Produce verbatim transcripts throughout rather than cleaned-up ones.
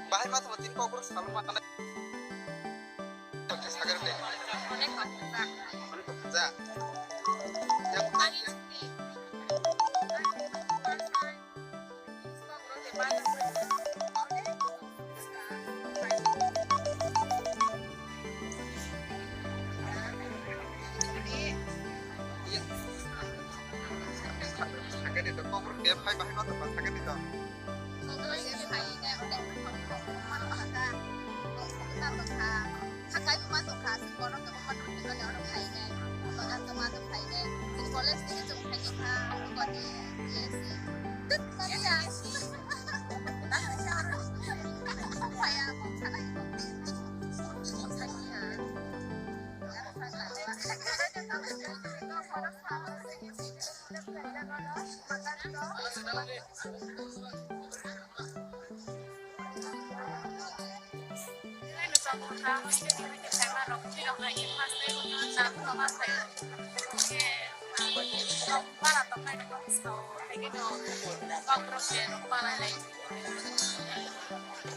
Bahai ma tongma tini kok bro salo ma nai. Sakar de. Onek kok ja. Onek kok ja. Yang tadi. Sakar de to kok bro kep hai bahai ma tongma sakar de to.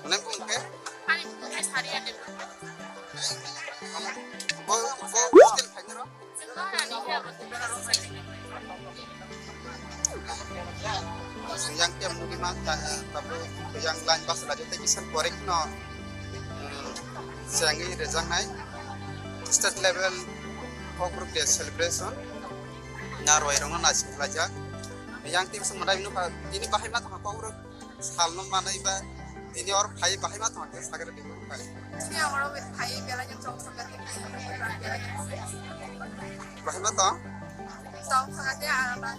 Nang bung ke? Ani bung ke sari ade. Bo, bo, hostel khaina ro? Yang ke mudi ma, ta-, tabu yang line bus la jete kisan korek no, hmm, siangwi rejaknai state level Kokborok day celebration narwai rokno naising khlaijak. Yang tei bwswk mwtai nukha, tini bahai ma tongkha Kokborok. Salno manwi ba tini or phai bahai ma tongkhe sakhe rw twi phai. Tini ang oro phai belai no chong chong khe. Bahai ma tong? Chong chong khe ang ba.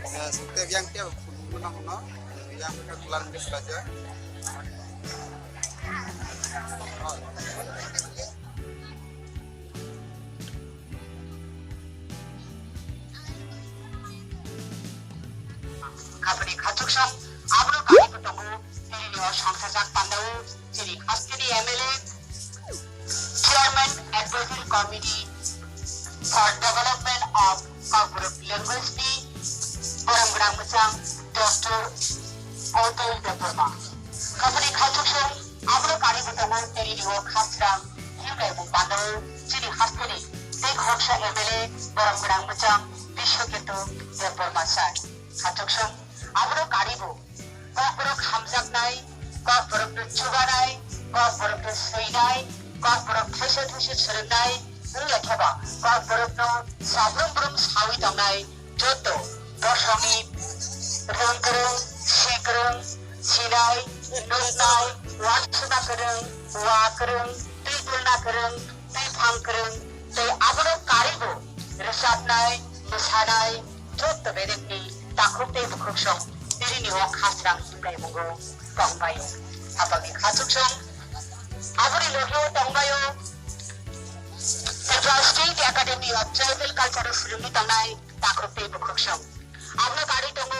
Eh, sukte yang khe phunukno nangno. Yang khe plan bwsajak. Kapani khachuksong abro kaibo tongo, tini o songchajak pandao chini hasteni M L A, Chairman Advisory Committee for Development of Kokborok Language ni borang gwnang mwchang Doctor Atal Debbarma. Kapani khachuksong abro kaibo tongo, tini o khasrang himlai mung pandao chini hasteni tei khoroksa M L A borang gwnang mwchang Biswaketu Debbarma sir. Khachuksong abro kaibo Kokborok hamjaknai, Kokborokno chubanai, Kokborokno swinai, Kokborok thaisa thaisa swrwngnai, wngya kheba Kokborokno sabrum brum sawi tongnai, joto bosongni rwng kwrwng, si kwrwng, sinai, nuknai, uansukna kwrwng, ua kwrwng, twi bulna kwrwng, twi phang kwrwng, tei abono karibo rwchapnai, mwsanai, joto bedekni takhuk tei bukhuksong tirini o khasrang himlai mungo tongbaio. Aboni khachuksong aboni logio tongbaio Tripura State Academy of Tribal Culture o phwrwngwi tongnai takhuk tei bukhuksong. Abono kari tongo